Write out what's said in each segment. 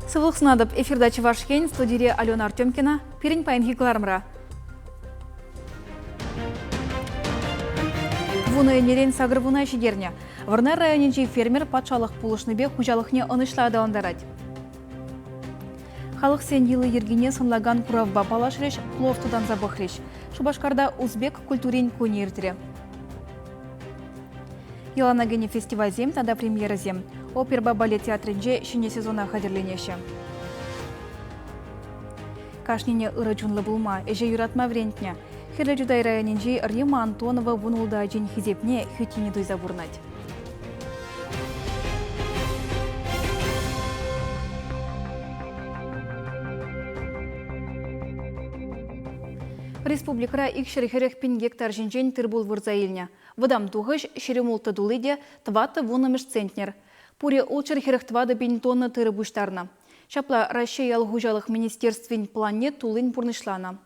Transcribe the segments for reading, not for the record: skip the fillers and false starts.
Сывлӑх сунатӑп. Эфирта Чӑваш Ен, студире Алена Артемкина. Пирӗн паянхи кӑларӑмра. Вунӑ ӗнерен сакӑрвуна ҫитернӗ. Вӑрнар районӗнчи фермер патшалӑх пулӑшнипе хуҫалӑхне ӑнӑҫлӑ аталантарать. Халӑхсен йӑли-йӗркине сӑнлакан куравпа паллашрӗҫ, плов тутанса пӑхрӗҫ. Шупашкарта узбек культурин кунӗ иртрӗ. Йӑлана кӗнӗ фестивальсем тата премьерӑсем. Оперӑпа балет театрӗнче ҫӗнӗ сезона хатӗрленеҫҫӗ. Кашнине ырӑ чунлӑ пулма, ӗҫе юратма вӗрентнӗ. Хӗрлӗ Чутай районӗнчи Рима Антонова вунултӑ ачин хисепне, хӳттине туйса пурӑнать. Республикӑра 240 пин гектар ҫинчен тыр-пул вырса илнӗ. Вӑтам тухӑҫ 26 тулли те тӑваттӑ вуннӑмӗш центнер. Пурӗ 644 пин тонна тырӑ пуҫтарнӑ. Ҫапла Раҫҫей ял хуҫалӑх министерствин планне туллин пурнӑҫланӑ.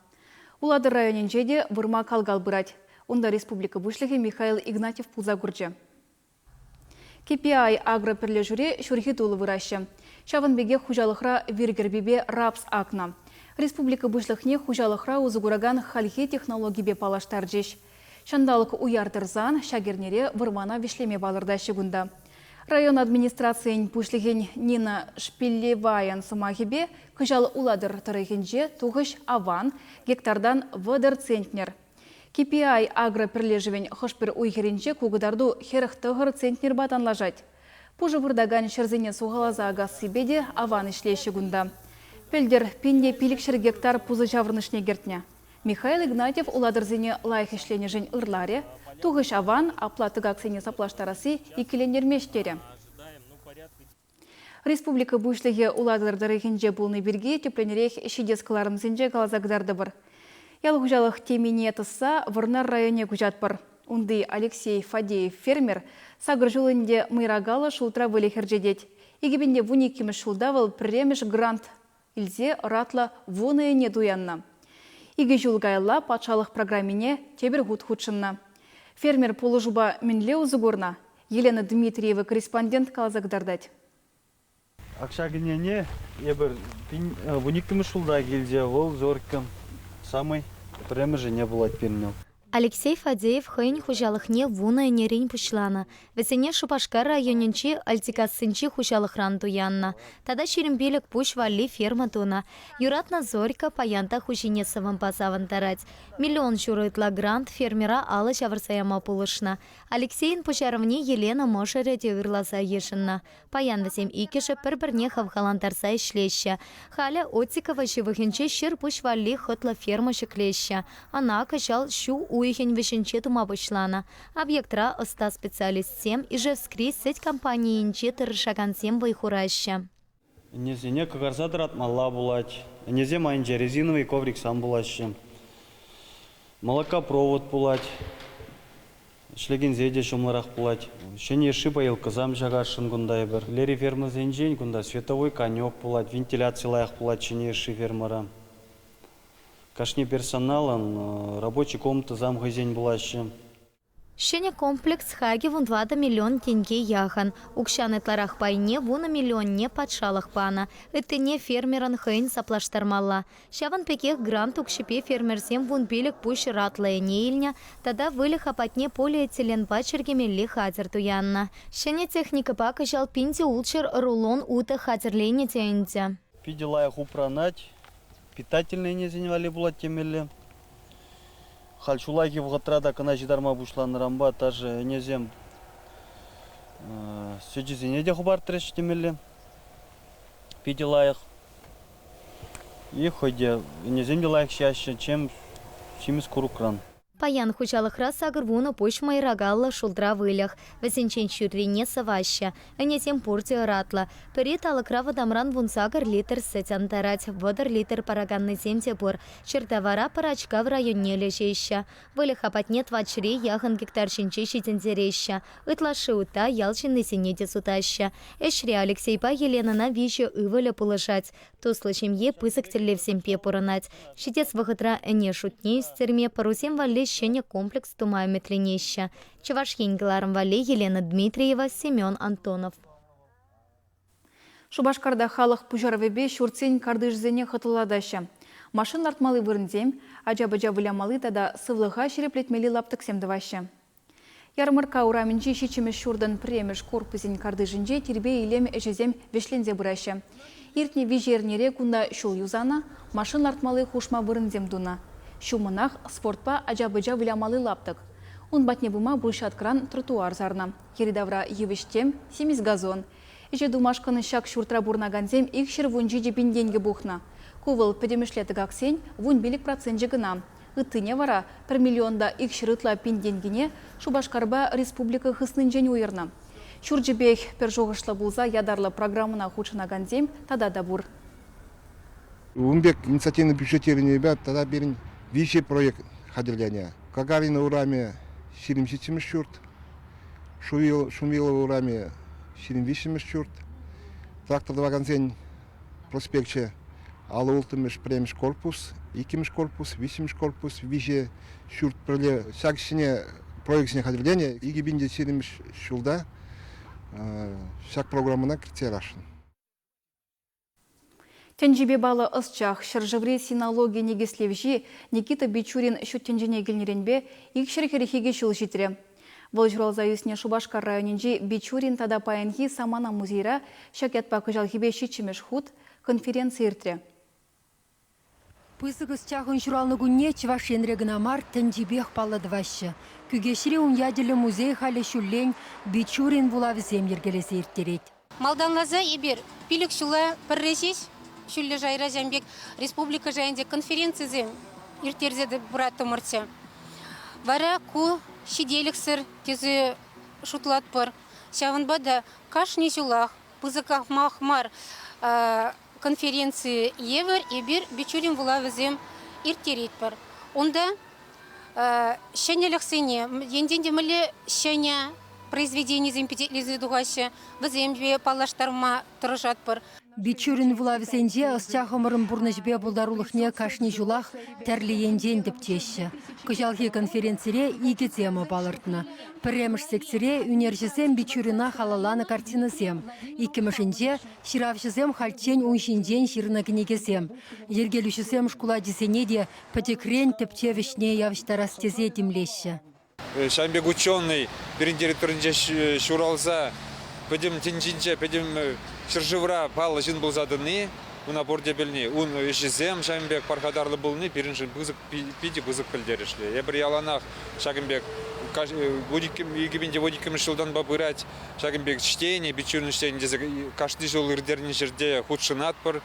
Улатӑр районӗнче те вырма кал-кал пырать. Унта республика Пуҫлӑхӗ Михаил Игнатьев пулса курчӗ. KPI агропӗрлешӳре ҫурхи тулӑ выраҫҫӗ. Ҫавӑн пекех хуҫалӑхра вир кӗрпипе рапс акнӑ. Республика Пуҫлӑхне хуҫалӑхра усӑ куракан хальхи технологипе паллаштарчӗҫ. Ҫанталӑк уяр тӑрсан ҫак эрнере вырмана вӗҫлеме палӑртаҫҫӗ кунта. Район администрацийӗн пуҫлӑхӗн Нина Шпилеваян сӑмахӗпе, кӑҫал Улатӑр тӑрӑхӗнче тухӑҫ аван, гектартан 30 центнер. KPI агропӗрлешӗвӗн хӑш-пӗр уй-хирӗнче ку кӑтарту 49 центнерпа танлашать. Пушӑ выртакан ҫӗрсене сухаласа акассипе те аван ӗҫлеҫҫӗ кунта. Пӗлтӗр 1500 гектар пусӑ ҫаврӑнӑшне кӗртнӗ. Михаил Игнатьев улатӑрсене лайӑх ӗҫленӗшӗн ырларӗ, тухӑҫ аван, апла тӑкаксене саплаштарасси иккӗлентермест терӗ. Республика Пуҫлӑхӗ Улатӑр тӑрӑхӗнче пулни пирки тӗплӗнрех ҫитес кӑларӑмсенче каласа кӑтартӑпӑр. Ял хуҫалӑх темине тӑсса Вӑрнар районне куҫатпӑр. Унти Алексей Фадеев фермер сакӑр ҫул ӗнтӗ мӑйракаллӑ шултра выльӑх ӗрчетет. 2012 ҫулта вӑл пӗрремӗш грант илсе ӑратлӑ вунӑ ӗне туяннӑ. Икӗ ҫул каялла патшалӑх программине тепӗр хут хутшӑннӑ. Фермер пулӑшупа мӗнле усӑ курнӑ? Елена Дмитриева корреспондент каласа кӑтартать. Ак ҫак ӗнене эпир вуниккӗмӗш ҫулта килчӗ. Вӑл Зорькӑн самый пӗрремӗш ӗне пулать пирӗн. Алексей Фадеев хӑйӗн хуҫалӑхне вунӑ ӗнерен пуҫланӑ. Вӗсене Шупашкар районӗнчи Альтикассинчи хуҫалӑхран туяннӑ. Тата 25 пуҫ валли ферма тунӑ. Юратнӑ Зорька паян та хуҫине сӑвӑмпа савӑнтарать. Миллион ҫурӑ ытла грант фермера алӑ ҫавӑрса яма пулӑшнӑ. Алексейӗн пуҫарӑвне Елена мӑшӑрӗ те ырласа йышӑннӑ. Паян вӗсем иккӗшӗ пӗр-пӗрне хавхалантарса ӗҫлеҫҫӗ. Халӗ Отиккӑвӑ ҫывӑхӗнче ҫӗр пуҫ валли хӑтлӑ ферма ҫӗклеҫҫӗ. Ӑна кӑҫал ҫу уйӑхӗн вӗҫӗнче тума пуҫланӑ. Объектра ӑста специалистсем, Ижевскри сӗт компанийӗнче тӑрӑшакансем вӑй хураҫҫӗ. Ӗнесене кӑкарса тӑратмалла пулать. Ӗнесем айӗнче резиновый ковриксем пулаҫҫӗ. Молокопровод пулать. Ӗҫлекенсен те ҫӑмӑлрах пулать. Ҫӗнӗ йышши поилкӑсем ҫакасшӑн кунта эпир. Лери фермӑсенчен кунта световой конек пулать, вентиляци лайӑх пулать ҫӗнӗ йышши фермӑра. Кашни персоналӑн рабочи комнатӑсем хӑйсен пулаҫҫӗ. Ҫӗнӗ комплекс хакӗ вунтӑватӑ миллион тенке яхӑн. Укҫан ытларах пайне вунӑ миллионне патшалӑх панӑ. Ыттине фермерӑн хӑйӗн саплаштармалла. Ҫавӑн пекех грант укҫипе фермерсем вунпилӗк пуҫ ӑратлӑ ӗне илнӗ тата выльӑх апатне полиэтиленпа чӗркемелли хатӗр туяннӑ. Ҫӗнӗ техникӑпа кӑҫал пин те ултҫӗр рулон утӑ хатӗрленӗ те ӗнтӗ. Питӗ лайӑх упранать, питательнӑй ӗнесен валли пулать темелле. Халь ҫуллахи вӑхӑтра та кӑна ҫытарма пуҫланӑранпа даже ӗнесем сӗчӗсене те хӑпартрӗҫ темелле. Питӗ лайӑх. И хӑй те ӗнесем те лайӑх ҫиеҫҫӗ, чем симӗс курӑкран. Паян хуҫалӑхра сакӑрвунӑ пуҫ мӑйракаллӑ шултра выльӑх. Вӗсенчен ҫуррине сӑваҫҫӗ. Ӗнесем пурте ӑратлӑ. Пӗри талӑкра вӑтамран вунсакӑр литр сӗт антарать, 30 литр параканнисем те пур. Чӗртавара Пӑрачкав районне леҫеҫҫӗ. Выльӑх апатне тӑватҫӗре яхӑн гектар ҫинче ҫитӗнтереҫҫӗ. Ытлашши утта ял ҫыннисене те сутаҫҫӗ. Ӗҫре Алексейпа Еленӑна виҫӗ ывӑлӗ пулӑшать. Туслӑ ҫемье пысӑк тӗллевсемпе пурӑнать. Ҫитес вӑхӑтра ӗне шутне ӳстерме пӑрусем валли ҫӗнӗ комплекс тума ӗмӗтленеҫҫӗ. Чӑваш Ен кӑларӑм валли Елена Дмитриева, Семен Антонов. Шупашкарта халӑх пуҫарӑвӗпе ҫуртсен картишӗсене хӑтлӑлатаҫҫӗ. Машин лартмалли вырӑнсем, ача-пӑча вылямалли тата сывлӑха ҫирӗплетмелли лаптӑксем тӑваҫҫӗ. Ярмӑркка урамӗнчи ҫиччӗмӗш ҫуртӑн пӗрремӗш корпусӗн картишӗнче тирпей-илем ӗҫӗсем вӗҫленсе пыраҫҫӗ. Иртнӗ виҫӗ эрнере кунта ҫул юсанӑ, машин лартмалли хушма вырӑнсем тунӑ. Ҫумӑнах спортпа ача-пӑча вылямалли лаптӑк. Ун патне пыма брусчаткӑран тротуар сарнӑ. Йӗри-тавра йывӑҫ-тӗм, симӗс газон. Ӗҫе тумашкӑн ҫак ҫуртра пурӑнакансем 217 пин тенкӗ пухнӑ. Ку вӑл пӗтӗмӗшле тӑкаксен 15 проценчӗ кӑна. Ыттине вара пӗр миллион та икҫӗр ытла пин тенкине Шупашкарпа республика хыснинчен уйӑрнӑ. Ҫурчӗпех пӗр шухӑшлӑ пулса ятарлӑ программӑна хутшӑнакансем тата та пур. Ун пек инициативный бюджетированиепе тата пирӗн виҫӗ проект хатӗрленӗ. Гагарина урамӗ 27-мӗш ҫурт, Шумилова урамӗ 23-мӗш ҫурт, трактор тӑвакансен проспекчӗ 56-мӗш пӗрремӗш корпус, иккӗмӗш корпус, виҫҫӗмӗш корпус, виҫӗ ҫурт пӗрле ҫак ӗҫсене проектсене хатӗрленӗ. 2020 ҫулта ҫак программӑна кӗртсе ярасшӑн. Тӗнчипе паллӑ ӑсчах, ҫӗршыври синологи никӗслевҫи Никита Бичурин ҫут тӗнчене килнӗренпе 242 ҫул ҫитрӗ. Вӑл ҫуралса ӳснӗ Шупашкар районӗнчи Бичурин тата паянхи самана музейра ҫак ятпа кӑҫалхипе ҫиччӗмӗш хут конференци иртрӗ. Пысӑк ӑсчахӑн ҫуралнӑ кунне Чӑваш Енре кӑна мар, тӗнчипех паллӑ тӑваҫҫӗ. Кӳкеҫри ун ячӗллӗ музей халӗ ҫуллен Бичурин вулавӗсем йӗркелесе ирттерет. Малтанласа эпир пилӗк ҫула пӗрре ҫеҫ ҫӳллӗ шайра ҫавӑн пек республика шайӗнче конференцисем ирттерсе пыраттӑмӑрччӗ. Вара ку ҫителӗксӗр тесе шутлатпӑр. Ҫавӑнпа та кашни ҫулах пысӑках мар конференци евӗр эпир Бичурин вулавӗсем ирттеретпӗр. Унта ҫӗнӗлӗхсене, енчен те мӗнле ҫӗнӗ произведенисем пичетлесе тухаҫҫӗ, вӗсемпе паллаштарма тӑрӑшатпӑр. Бичурин вулавӗсенче ӑсчахӑмӑрӑн пурнӑҫӗпе пултарулӑхне кашни ҫулах тӗрлӗ енчен тӗпчеҫҫӗ. Кӑҫалхи конференцире икӗ тема палӑртнӑ. Пӗрремӗш секцире ӳнерҫӗсем Бичурина халалланӑ картинӑсем, иккӗмӗшӗнче ҫыравҫӑсем хальччен ун ҫинчен ҫырнӑ кӗнекесем. Йӗркелӳҫӗсем шкул ачисене те пӗчӗкрен тӗпчев ӗҫне явӑҫтарас тесе тимлеҫҫӗ. Ҫавӑн пек ученӑй пирӗн территоринче ҫуралса пӗтӗм тӗнчинче, пӗтӗм ҫӗршывра паллӑ ҫын пулса тӑни, ӑна пурте пӗлни, ун ӗҫӗсем ҫавӑн пек пархатарлӑ пулни пирӗншӗн пысӑк, питӗ пысӑк пӗлтерӗшлӗ. Эпир яланах ҫакӑн пек 2012 ҫултанпа пырать ҫакӑн пек чтени, Бичурин чтени тесе кашни ҫул ирттернӗ ҫӗрте хутшӑнатпӑр.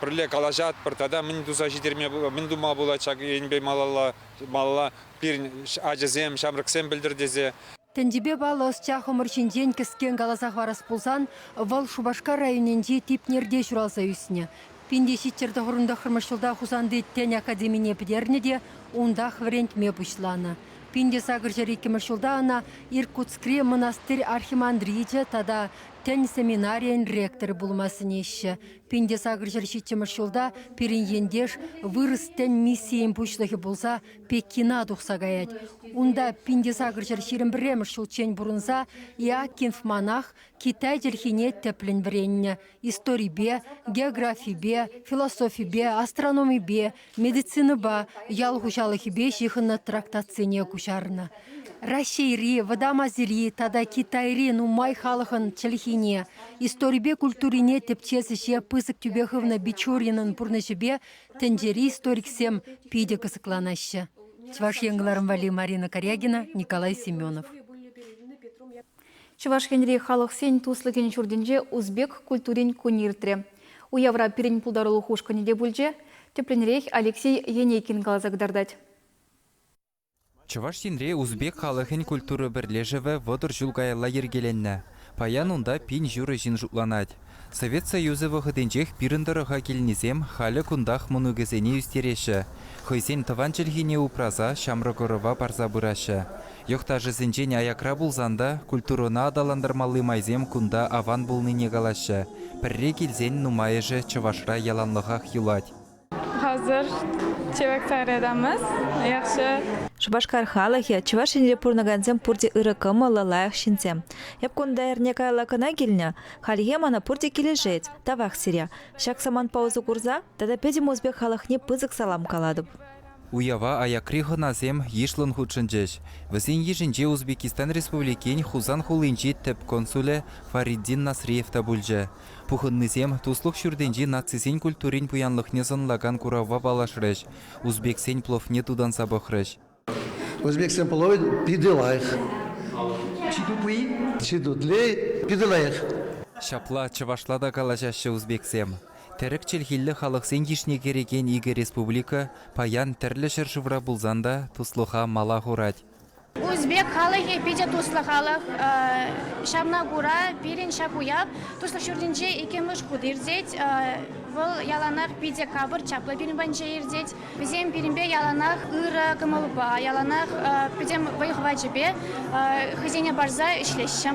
Пӗрле калаҫатпӑр тата мӗн туса ҫитерме, мӗн тума пулать ҫак енпе малалла, малалла пирӗн ачасем, ҫамрӑксем пӗлтӗр тесе. Тӗнчипе паллӑ ӑсчахӑмӑр ҫинчен кӗскен каласа хӑварас пулсан, вӑл Шупашкар районӗнчи Типнерте ҫуралса ӳснӗ. 1799 ҫулта Хусанти тӗн академине пӗтернӗ те унтах вӗрентме пуҫланӑ. 1802 ҫулта ӑна Иркутскри мӑнастырь архимандричӗ тата тӗн семинарийӗн ректорӗ пулма сӗнеҫҫӗ. 1807 ҫулта пирӗн ентеш вырӑс тӗн миссийӗн пуҫлӑхӗ пулса Пекина тухса каять. Унта 1821 ҫулччен пурӑнса Иакинф манах Китай чӗлхине тӗплӗн вӗреннӗ, историпе, географипе, философипе, астрономипе, медицинӑпа, ял хуҫалӑхӗпе ҫыхӑннӑ трактатсене куҫарнӑ. Раҫҫейри, Вӑтам Азири тата Китайри нумай халӑхӑн чӗлхине, историпе культурине тӗпчес ӗҫе пысӑк тӳпе хывнӑ Бичуринӑн пурнӑҫӗпе тӗнчери историксем питӗ кӑсӑкланаҫҫӗ. Чӑваш Ен кӑларӑм валли Марина Карягина, Николай Семенов. Чӑваш Енри халӑхсен туслӑхӗн ҫуртӗнче узбек культурин кунӗ иртрӗ. Уявра пирӗн пултарулӑх ушкӑнӗ те пулчӗ. Тӗплӗнрех Алексей Енейкин каласа кӑтартать. Чӑваш Енре узбек халӑхӗн культура пӗрлешӗвӗ 30 ҫул каялла йӗркеленнӗ. Паян унта пин ҫурӑ ҫын шутланать. Совет Союзӗ вӑхӑтӗнчех пирӗн тӑрӑха килнисем халӗ кунтах мӑнукӗсене ӳстереҫҫӗ, хӑйсен тӑван чӗлхине упраса ҫамрӑк ӑрӑва парса пыраҫҫӗ. Йӑхташӗсенчен аякра пулсан та культурӑна аталантармалли майсем кунта аван пулнине калаҫҫӗ. Пӗрре килсен нумайӑшӗ Чӑвашра яланлӑхах юлать. Хӗзір Чебоксарыдамыз. Яхшы. Шупашкар халӑхӗ, Чӑваш Енре пурӑнакансем пурте ырӑ кӑмӑллӑ, лайӑх ҫынсем. Эп кунта эрне каялла кӑна килнӗ. Хальхи мана пурте килӗшет. Тавах сире. Ҫак самантпа усӑ курса тата пӗтӗм узбек халӑхне пысӑк салам калатӑп. Уява аякри хӑнасем йышлӑн хутшӑнчӗҫ. Вӗсен йышӗнче Узбекистан Республикин Хусан хулинчи тӗп консулӗ Фариддин Насриев та пулчӗ. Пухӑннисем Туслӑх ҫуртӗнчи нацисен культурин пуянлӑхне сӑнлакан куравпа паллашрӗҫ, узбексен пловне тутанса пӑхрӗҫ. Узбексен пловӗ питӗ лайӑх. Чи тутли? Чи тутли питӗ лайӑх. Ҫапла чӑвашла та калаҫаҫҫӗ узбексем. Тӗрӗк чӗлхиллӗ халӑхсен йышне кӗрекен икӗ республика паян тӗрлӗ ҫӗршывра пулсан та туслӑха мала хурать. Узбек халӑхӗ питӗ туслӑ халӑх. Ҫавна кура пирӗн ҫак уяв Туслӑх ҫуртӗнче иккӗмӗш хут иртет. Вӑл яланах питӗ капӑр, чаплӑ пирӗн патӗнче иртет. Вӗсем пирӗнпе яланах ырӑ кӑмӑлпа, яланах пӗтӗм вӑй-хӑвачӗпе хӑйсене парса ӗҫлеҫҫӗ.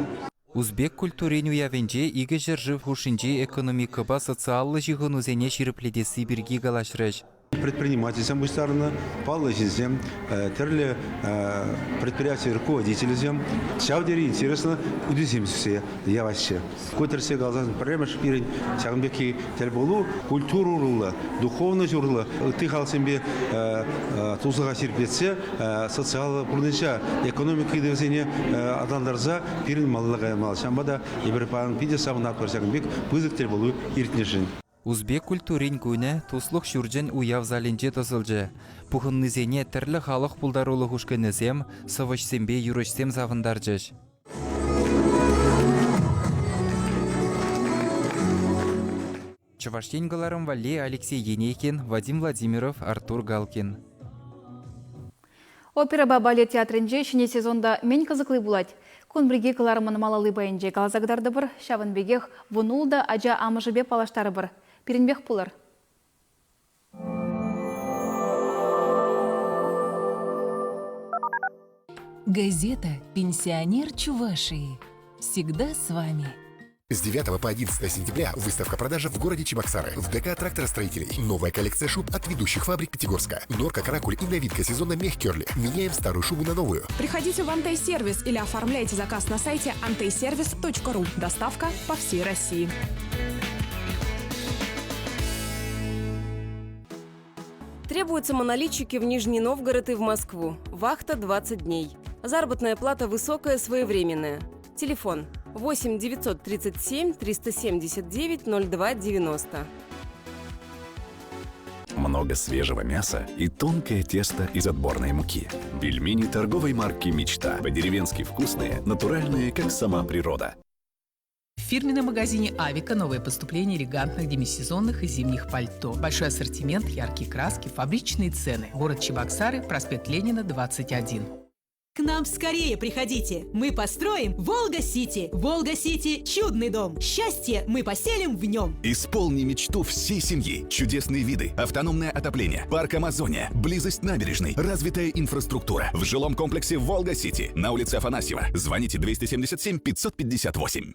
Узбек культурин уявӗнче икӗ ҫӗршыв хушшинчи экономикӑпа социаллӑ ҫыхӑнусене ҫирӗплетесси пирки калаҫрӗҫ. Предпринимательсем пуҫтарнӑ, паллӑ ҫынсем, тӗрлӗ предприяти руководителӗсем ҫав тери интереслӗ ыйтусем сӳтсе яваҫҫӗ. Ку тӗрӗссе каласан, пӗрремӗш пирӗн ҫакӑн пекки тӗлпулу культура урлӑ, духовность урлӑ ытти халӑхсемпе туслӑха ҫирӗплетсе социаллӑ пурнӑҫа, экономика ыйтӑвӗсене аталантарса пирӗн малалла каймалла. Ҫавӑнпа та эпир паян питӗ савӑнатпӑр ҫакӑн пек пысӑк тӗлпулу иртнӗшӗн. Узбек культурин кунӗ Туслӑх ҫурчӗн уяв залӗнче тӑсӑлчӗ. Пухӑннисене тӗрлӗ халӑх пултарулӑх ушкӑнӗсем, сӑвӑҫсемпе юрӑҫсем савӑнтарчӗҫ. Чӑваш Ен кӑларӑм валли Алексей Енейкин, Вадим Владимиров, Артур Галкин. Оперӑпа балет театрӗнче ҫӗнӗ сезонта мӗн кӑсӑкли пулать? Кун пирки кӑларӑмӑн малалли пайӗнче каласа кӑтартӑпӑр, ҫавӑн пекех вунултӑ ача амӑшӗпе паллаштарӑпӑр. Пирӗнпех пулӑр. Газета «Пенсионер Чувашии». Всегда с вами. С 9 по 11 сентября выставка-продажа в городе Чебоксары в ДК тракторостроителей. Новая коллекция шуб от ведущих фабрик Пятигорска. Норка, каракуль и новинка сезона Мех Керли. Меняем старую шубу на новую. Приходите в Антей-сервис или оформляйте заказ на сайте anteyservice.ru. Доставка по всей России. Требуются монолитчики в Нижний Новгород и в Москву. Вахта 20 дней. Заработная плата высокая, своевременная. Телефон 8 937 379 02 90. Много свежего мяса и тонкое тесто из отборной муки. Пельмени торговой марки «Мечта». По-деревенски вкусные, натуральные, как сама природа. В фирменном магазине «Авика» новое поступление элегантных демисезонных и зимних пальто. Большой ассортимент, яркие краски, фабричные цены. Город Чебоксары, проспект Ленина, 21. К нам скорее приходите! Мы построим Волга-Сити. Волга-Сити – чудный дом. Счастье мы поселим в нем. Исполни мечту всей семьи. Чудесные виды, автономное отопление, парк Амазония, близость набережной, развитая инфраструктура. В жилом комплексе «Волга-Сити» на улице Афанасьева. Звоните 277 558.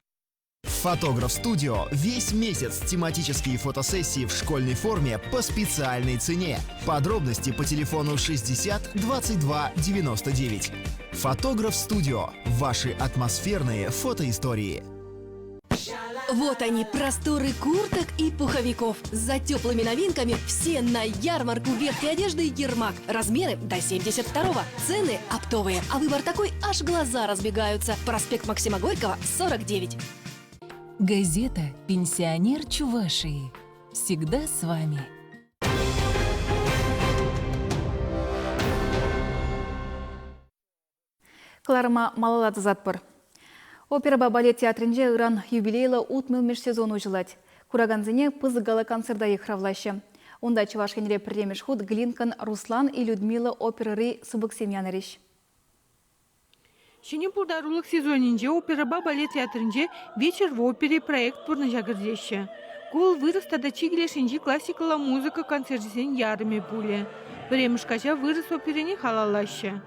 Фотограф Студио весь месяц тематические фотосессии в школьной форме по специальной цене. Подробности по телефону 60 22 99. Фотограф Студио. Ваши атмосферные фотоистории. Вот они, просторы курток и пуховиков. За теплыми новинками все на ярмарку верхней одежды «Ермак». Размеры до 72-го. Цены оптовые. А выбор такой, аж глаза разбегаются. Проспект Максима Горького, 49. Газета «Пенсионер Чувашии». Всегда с вами. Кӑларӑма малалла тӑсатпӑр. Оперӑпа балет театрӗнче ыран юбилейлӑ утмӑлмӗш сезон уҫӑлать. Куракансене пысӑк гала-концерта йыхравлаҫҫӗ. Унта Чӑваш Енре пӗрремӗш хут Глинкӑн «Руслан и Людмила» оперӑри сыпӑксем янӑрӗҫ. Ҫӗнӗ пултарулӑх сезонӗнче оперӑпа балет театрӗнче «Вечер в опере» проект пурнӑҫа кӗртеҫҫӗ. Ку вӑл вырӑс тата чикӗ леш енчи классикӑлла музыка концерчӗсен ярӑмӗ пулӗ. Пӗрремӗш каҫа вырӑс оперине халаллаҫҫӗ.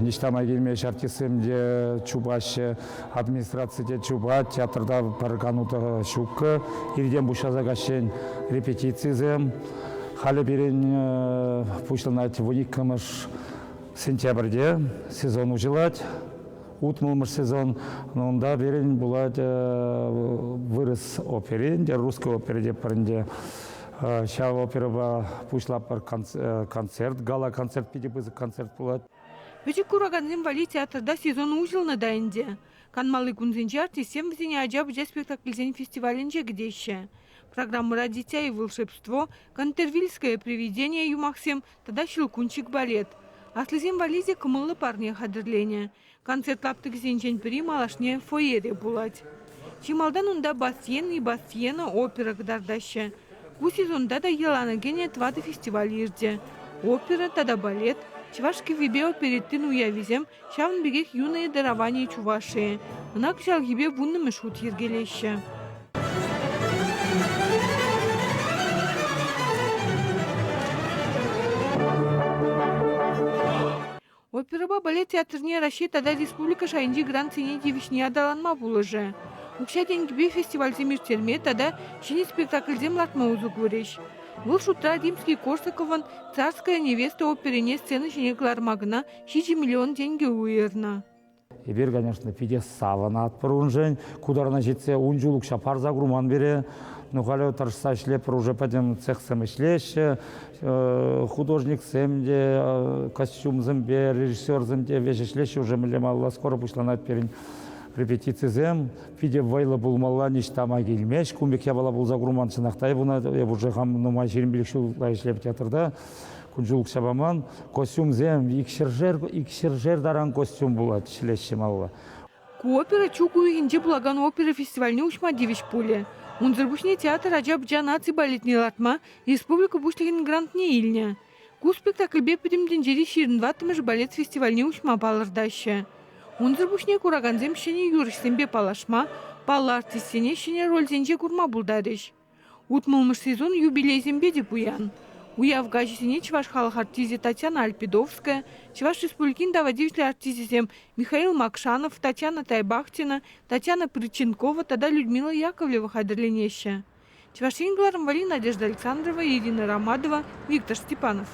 Ниҫта май килмест, артистсем те чупаҫҫӗ, администраци те чупать, театрта пӗр кану та ҫуккӑ. Иртен пуҫласа каҫчен репетицисем. Халӗ пирӗн пуҫланать 12-мӗш сентябрьте сезон уҫӑлать. Утмӑлмӗш сезон. Унта пирӗн пулать вырӑс опери, ӗнтӗ русский опера тетпӗр ӗнтӗ. Ҫав оперӑпа пуҫлатпӑр концерт, гала-концерт, питӗ пысӑк концерт пулать. Пӗчӗк куракансем валли театрта сезон уҫӑлнӑ та ӗнтӗ. Канмалли кунсенче артистсем вӗсене ача-пӑча спектаклӗсен фестивалӗнче кӗтеҫҫӗ. Программӑра «Дитя и волшебство», «Кантервильское привидение» юмахсем тата «Щелкунчик» балет. Аслисем валли те кӑмӑллӑ парне хатӗрленӗ. Концерт лаптӑкӗсенчен пӗри малашне фойере пулать. Чи малтан унта «Бастьен и Бастьена» опера кӑтартаҫҫӗ. Ку сезонта та йӑлана кӗнӗ тӑватӑ фестиваль иртӗ. Опера тата балет, чӑваш кӗввипе опереттин уявӗсем, ҫавӑн пекех «Юные дарования Чувашии». Ӑна кӑҫалхипе вуннӑмӗш хут йӗркелеҫҫӗ. Оперӑпа балет театрне Раҫҫей тата республика шайӗнчи грантсене тивӗҫни аталанма пулӑшӗ. Укҫа-тенкӗпе фестивальсем ирттерме тата ҫӗнӗ спектакльсем лартма усӑ курӗҫ. Вӑл шутра Римский-Корсаковӑн «Царская невеста» оперине сцена ҫине кӑларма кӑна 7 миллион тенкӗ уйӑрнӑ. Эпир, конечно, питӗ савӑнатпӑр уншӑн. Ку тарана ҫитсе ун чул укҫа парса курман пире. Ну, халӗ тӑрӑшса ӗҫлетпӗр, уже пӗтӗм цехсем ӗҫлеҫҫӗ. Художниксем те, костюмсемпе, режиссерсем те веҫ ӗҫлеҫҫӗ уже мӗнле малалла скоро пуҫланать пирӗн репетицисем. Питӗ вӑйлӑ пулмалла, ниҫта май килмест. Кун пек япала пулса курман чӑнах та. Эп эп уже хам нумай 25 ҫул ӗҫлеп театрта. Кун чул укҫа паман. Костюмсем икҫӗршер таран костюм пулать ҫӗлеҫҫӗ малалла. Ку опера чӳк уйӑхӗнче пулакан опера фестивальне уҫма тивӗҫ пулӗ. Унсӑр пуҫне театр ача-пӑча наци балетне лартма республика Пуҫлӑхӗн грантне илнӗ. Ку спектакльпе Пӗтӗм тӗнчери 24-мӗш балет фестивальне уҫма палӑртаҫҫӗ. Унсӑр пуҫне куракансем ҫӗнӗ юрӑҫсемпе паллашма, паллӑ артистсене ҫӗнӗ рольсенче курма пултарӗҫ. Утмӑлмӗш сезон юбилейсемпе те пуян. Уяв каҫӗсене чӑваш халӑх артисчӗ Татьяна Альпидовская, Чӑваш Республикин тава тивӗҫлӗ артисчӗсем Михаил Макшанов, Татьяна Тайбахтина, Татьяна Прыченкова тата Людмила Яковлева хатӗрленеҫҫӗ. Чӑваш Ен кӑларӑм валли Надежда Александрова, Ирина Ромадова, Виктор Степанов.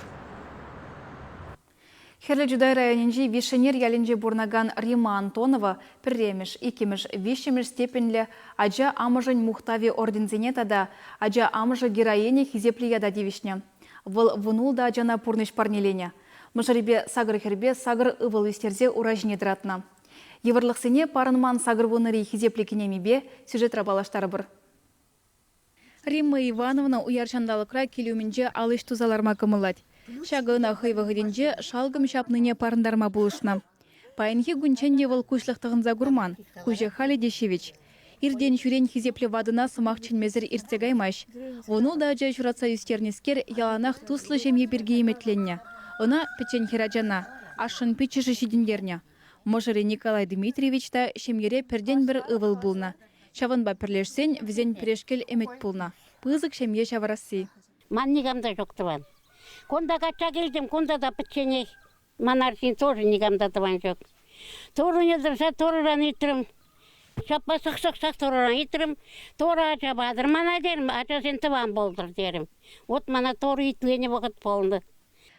Хӗрлӗ Чутай районӗнчи Вишенер ялӗнче пурӑнакан Римма Антонова пӗрремӗш, иккӗмӗш, виҫҫӗмӗш степеньлӗ Ача амӑшӗн мухтавӗ орденсене тата Ача амӑшӗ героиня хисеплӗ ята тивӗҫнӗ. Вӑл вунултӑ ачана пурнӑҫ парнеленӗ. Мӑшӑрӗпе сакӑр хӗрпе сакӑр ывӑл ӳстерсе ура ҫине тӑратнӑ. Йывӑрлӑхсене парӑнман сакӑрвуннӑри хисеплӗ кинемипе сюжетра паллаштарӑпӑр. Римма Ивановна уяр ҫанталӑкра кил умӗнче ал ӗҫ туса ларма кӑмӑллать. Ҫакӑ ӑна хӑй вӑхӑтӗнче шалкӑм ҫапнине парӑнтарма пулӑшнӑ. Паянхи кунччен те вӑл куҫлӑх тӑхӑнса курман, куҫӗ халӗ те ҫивӗч. Иртен-ҫӳрен хисеплӗ ватӑна сӑмах чӗнмесӗр иртсе каймасть. Вунултӑ ача ҫуратса ӳстернӗскер яланах туслӑ ҫемье пирки ӗмӗтленнӗ. Ӑна, пӗччен хӗрачана, ашшӗн пиччӗшӗ ҫитӗнтернӗ. Мӑшӑрӗ Николай Дмитриевич та ҫемьере пӗртен-пӗр ывӑл пулнӑ. Ҫавӑнпа пӗрлешсен вӗсен пӗрешкел ӗмӗт пулнӑ – пысӑк ҫемье ҫавӑрасси. Ман никам та ҫук тӑван. Кунта качча килтӗм, кунта та пӗчченех. Ман арҫын тоже никам та тӑван ҫук. Турӑне тӑрса Турӑран ыйтрӑм. Ҫапла сӑх-сӑх-сӑх Турӑран ыйтрӑм. Турӑ ача патӑр мана терӗм, ачасен тӑван пултӑр терӗм. Вот мана Турӑ итленӗ вӑхӑт пулнӑ.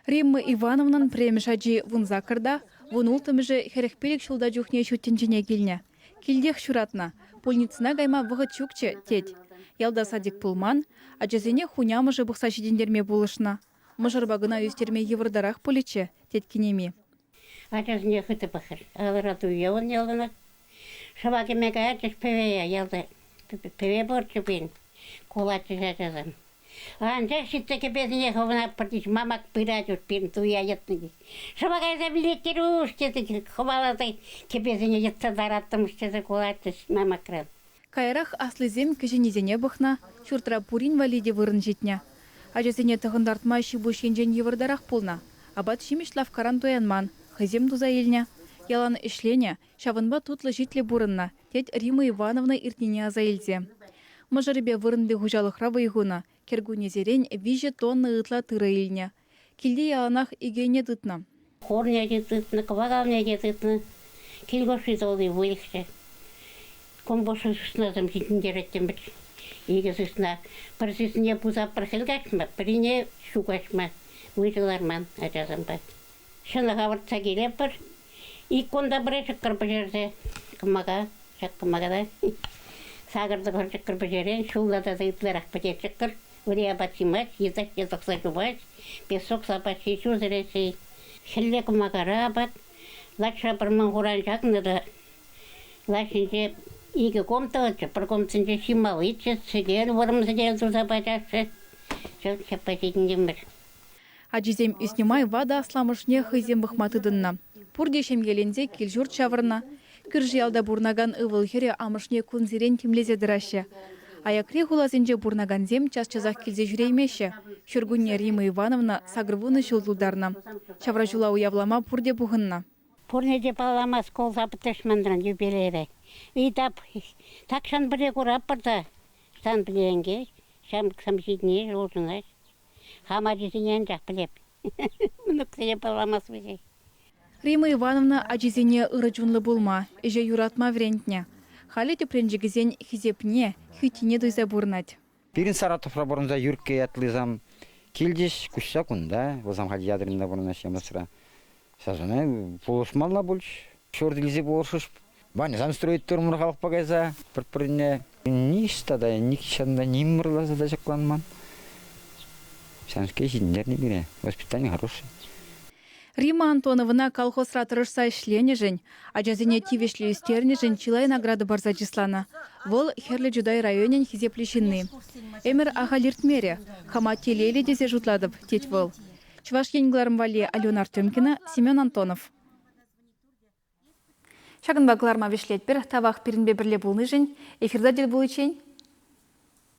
Римма Ивановнӑн пӗрремӗш ачи вунсаккӑрта, вунулттӑмӗшӗ 45 ҫулта чухне ҫут тӗнчене килнӗ. Килтех ҫуратнӑ. Пульницӑна кайма вӑхӑт ҫукчӗ, тет. Ялта садик пулман, ачасене хунямӑшӗ пӑхса ҫитӗнтерме пулӑшнӑ. Мӑшӑрпа кӑна ӳстерме йывӑртарах пулӗччӗ, тет кинеми. Ачасене хытӑ пӑхӑр. Алӑра туя ун яланах. Шыва кӗме каятчӗҫ пӗве ялта. Пӗве пурччӗ пирӗн. Кулатчӗҫ ачасем. Анчах ҫитсе кӗпесене хывӑнатпӑр тет, мамак пырать уж пирӗн туя йӑтнӑ тет. Шыва кайса вилеттеруш тесе хӑваласа кӗпесене йӑтса тараттӑмӑш тесе кулатчӗҫ мамакран. Каярах аслисем кӗҫӗннисене пӑхнӑ, ҫуртра пурин валли те вырӑн ҫитнӗ. Ачасене тӑхӑнтартма ҫи-пуҫ енчен йывӑртарах пулнӑ. Апат-ҫимӗҫ лавккаран туянман, хӑйсем туса илнӗ. Ялан ӗҫленӗ, ҫавӑнпа тутлӑ-ҫитлӗ пурӑннӑ, тет Римма Ивановна иртнине аса илсе. Мӑшӑрӗпе вырӑнти хуҫалӑхра вӑй хунӑ, кӗркуннесерен 3 тонна ытла тырӑ илнӗ. Килте яланах икӗ ӗне тытнӑ. Хурне те тытнӑ, кӑвакалне те тытнӑ. Кил хушши тулли выльӑхчӗ. Компост сыснасем ҫитӗнтереттӗмӗр. Икӗ сысна. Пӗр сыснине пусатпӑр хӗл каҫма, пӗрине ҫу каҫма. Выҫӑ ларман ачасемпе. Ҫӑнӑх авӑртса килетпӗр. Ик кунта пӗрре ҫӑкӑр пӗҫерсе кӑмака, ҫак кӑмакана сакӑр-тӑхӑр ҫӑкӑр пӗҫерен, ҫулла тата ытларах пӗтет ҫӑкӑр. Вӗри апат ҫимасть, йытать те тӑхса чупать, песок сапать, ҫу сӗрет. Хӗлле кӑмакара апат. Лачра пӗр хуран ҫакнӑ та лаҫ ҫинче икӗ комната пӗр комнатинче ҫималличчӗ, сӗтел, вӑрӑм сӗтел туса пачаҫҫӗ. Ҫапла ҫитӗнтӗмӗр. Ачисем ӳснӗ май ватӑ асламӑшне хӑйсем пӑхма тытӑннӑ. Пурте ҫемьеленсе кил-ҫурт ҫавӑрнӑ. Кӳршӗ ялта пурӑнакан ывӑл-хӗрӗ амӑшне кунсерен тимлесе тӑраҫҫӗ. Аякри хуласенче пурӑнакансем час-часах килсе ҫӳреймеҫҫӗ. Ҫуркунне Рима Ивановна 80 ҫул тултарнӑ. Ҫавра ҫула уявлама пурте пухӑннӑ. Пурне те палламасть колса пӗтрӗҫ манран юбилейре. Ыйтап, тахҫан пӗрре куратпӑр та, сан пӗлен ҫамрӑксем ҫитӗнеҫ, улшӑнаҫ. Хам ачисене анчах пӗлеп. Мӑнуксене палламасть вӗсем. Рима Ивановна ачисене ырӑ чунлӑ пулма, ӗҫе юратма вӗрентнӗ. Халӗ тӗпренчӗкӗсен хисепне, хӳттине туйса пурӑнать. Пирӗн Саратовра пурӑнса Юркка ятлисем килчӗҫ, куҫса кунта. Вӗсем халь Ядринта пурӑнаҫҫӗ Ямӑсра. Сасӑна пулӑшмалла пулч. Ҫурт илсе пулӑшрӗҫ. Баньӑсем строить турӑмӑр халӑхпа кайса пӗр-пӗрне. Ниҫта та, нихҫан та ним ырласа та ҫакланман. Ҫавӑнскер ҫитӗнтернӗ пире. Воспитани хороший. Рима Антоновӑна колхозра тӑрӑшса ӗҫленӗшӗн, ачасене тивӗҫлӗ ӳстернӗшӗн чылай награда парса чысланӑ. Вӑл Хӗрлӗ Чутай районӗн хисеплӗ ҫынни. Ӗмӗр ахаль иртмерӗ. Хама телейлӗ тесе шутлатӑп, тет вӑл. Чӑваш Ен кӑларӑм валли Алена Артемкина, Семен Антонов. Ҫакӑнпа кӑларма вӗҫлетпӗр. Тавах пирӗнпе пӗрле пулнишӗн. Эфирта тӗл пуличчен.